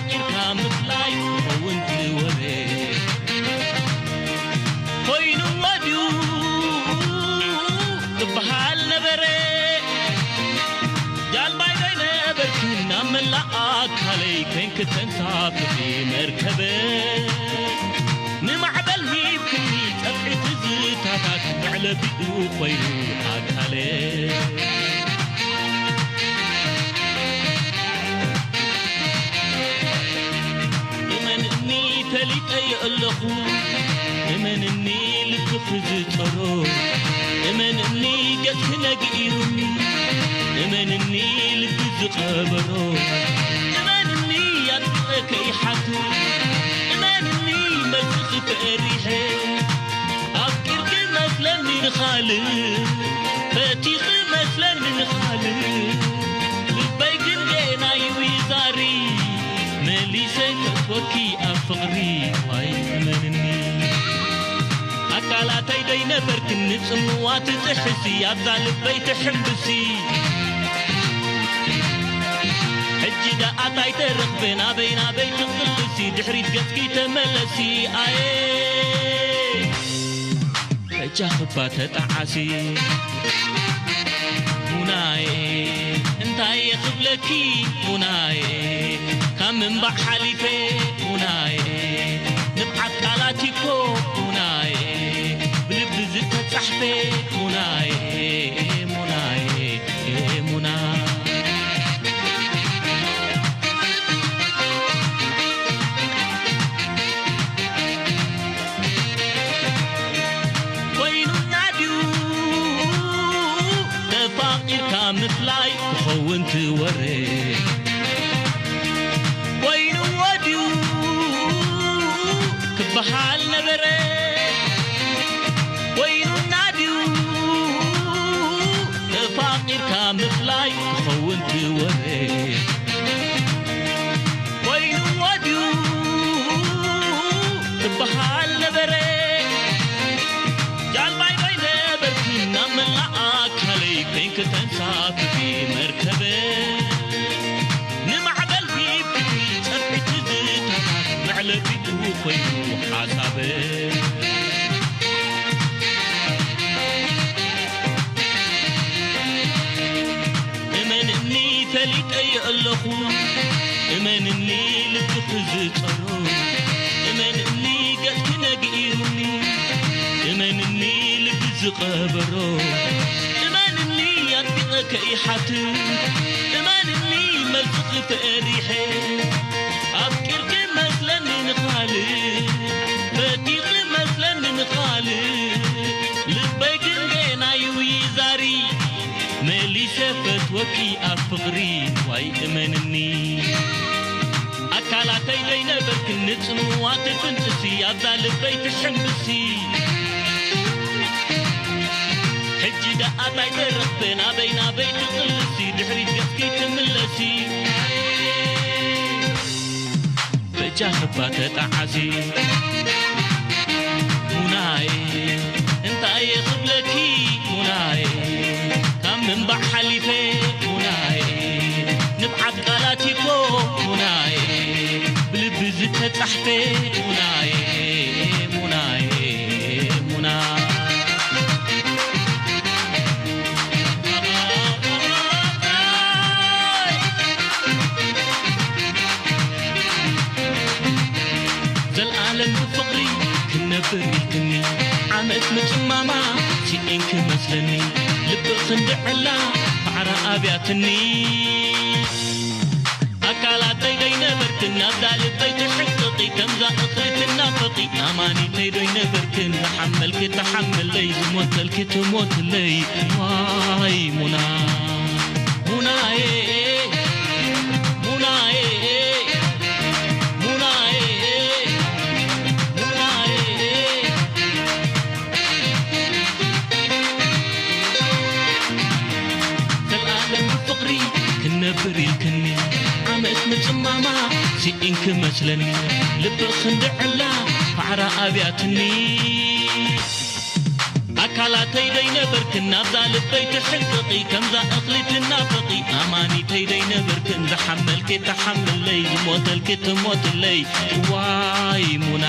ኢልካ ምፍላይ ክኸውን ትወረ ኮይኑ ወድዩ ክበሃል ነበረ። ጃልባይ ዶ ኣይነበርክን ናብ መላእ ኣካለይ ኮንክ ተንሳፍፊ መርከበ። ንማዕበል ሂብክኒ ጸፍዒ ትዝታታት መዕለቢኡ ኮይኑ ኣካለ። እመንኒ ፈሊጠዮ ኣለኹ፣ እመንኒ ልብኺ ዝጸሮ፣ እመንኒ ገጽኪ ነጊሩኒ፣ እመንኒ ልቢ ዝቐበሮ፣ እመንኒ ኣጥቢቐ ከይሓቱ፣ እመንኒ መልስኺ ፈሪሐ። ኣፍቂርኪ መስለኒ ንኻልእ፣ ፈቲኺ መስለኒ ንኻልእ፣ ልበይ ግን ጌና እዩ ይዛሪ፣ መሊሰ ከእትወኪ ኣብ ፍቕሪ ዋይ እመንኒ። ኣካላተይ ደይነበርክን ንጽምዋ ትጥሕሲ፣ ኣብዛ ልበይ ትሕምብሲ። ሕጂ ደኣ ታይ ተረኽበ ናበይ ናበይ ትቕልሲ፣ ድሕሪት ገጽኪ ተመለሲ ኣየ። በጃኺ እባ ተጣዓሲ ሙናየ፣ እንታይ እየ ክብለኪ ሙናየ፣ ካብ ምንባዕ ሓሊፈ ሙናየ፣ ንብዓት ቃላት እኮ ሙናየ፣ ብልቢ ዝተጻሕፈ ሙናየ፣ ሙናየ፣ ሙና። ኮይኑና ድዩ ተፋቒርካ ምፍላይ ክኸውን ትወረ? ኮይኑዎ ድዩ ክበሃል ነበረ? ኮይኑና ድዩ ተፋቒርካ ምፍላይ ክኸውን ትወረ? ኮይኑዎ ድዩ ክበሃል ነበረ? ጃልባይ ዶ ኣይነበርኪ ናብ መላእ ኣካለይ ኮይንኪ ተንሳፍፊ መርከበ? ንማዕበል ሂብኪ ጸፍዒ ትዝታታት መዕለቢኡ ኮይኑ ሓሳበ። እመንኒ ፈሊጠዮ ኣለኹ፣ እመንኒ ልብኺ ዝጸሮ፣ እመንኒ ገጽኪ ነጊሩኒ፣ እመንኒ ልቢ ዝቐበሮ፣ እመንኒ ኣጥቢቐ ከይሓትት፣ እመንኒ መልስኺ ፈሪሐ፣ ኣፍቂርኪ መስለኒ ንኻልእ፣ ፈቲኺ መስለኒ ንኻልእ፣ ልበይ ግን ጌና እዩ ይዛሪ። መሊሰ ፈትወኪ ኣብ ፍቕሪ ዋይ እመንኒ። ኣካላተይ ዘይነበርክን ንጽምዋ ትፍንጥሲ ኣብዛ ልበይ ትሕምብሲ። ሕጂ ደኣ ታይ ተረኽበ ናበይ ናበይ ትቕልሲ ድሕሪት ገጽኪ ትምለሲ። በጃኺ እባ ተጣዓሲ ሙናየ፣ እንታይ እየ ክብለኪ ሙናየ፣ ካብ ምንባዕ ሓሊፈ ሙናየ፣ ንብዓት ቃላት እኮ ሙናየ፣ ብልቢ ዝተጻሕፈ ሙናየ፣ ሙናየ፣ ሙና። ዘልኣለም ብፍቕሪ ክንነብር ኢልክኒ፣ ዓመት ምጽማማ ስኢንኪ መስለኒ፣ ልቢ ክንዲ ዕላ ማዕረ ኣብያትኒ። ኣካላተይ ደይነበርክን ናብዛ ልበይ ትሕቅቒ፣ ከምዛ እኽሊ ትናፈቒ፣ ኣማኒተይ ደይነበርክን ዝሓመልኪ ትሓምለይ፣ ዝሞተልኪ ትሞትለይ፣ ዋይ ሙና። ሙናዬ፣ ሙናዬ፣ ሙናዬ፣ ሙናዬ። ዘልኣለም ብፍቕሪ ክንነብር ኢልክኒ፣ ዓመት ምጽማማ ስኢንኪ መስለኒ፣ ልቢ ክንዲ ዕላ ፋዕራ ኣብያትኒ። ኣካ ካላተይ ደይነበርክን ናብዛ ልበይ ትሕንቅቒ፣ ከምዛ እኽሊ ትናፍቒ። ኣማኒተይ ደይነበርክን ዝሓመልኪ ትሓምለይ፣ ዝሞተልኪ ትሞትለይ። ዋይ ሙና።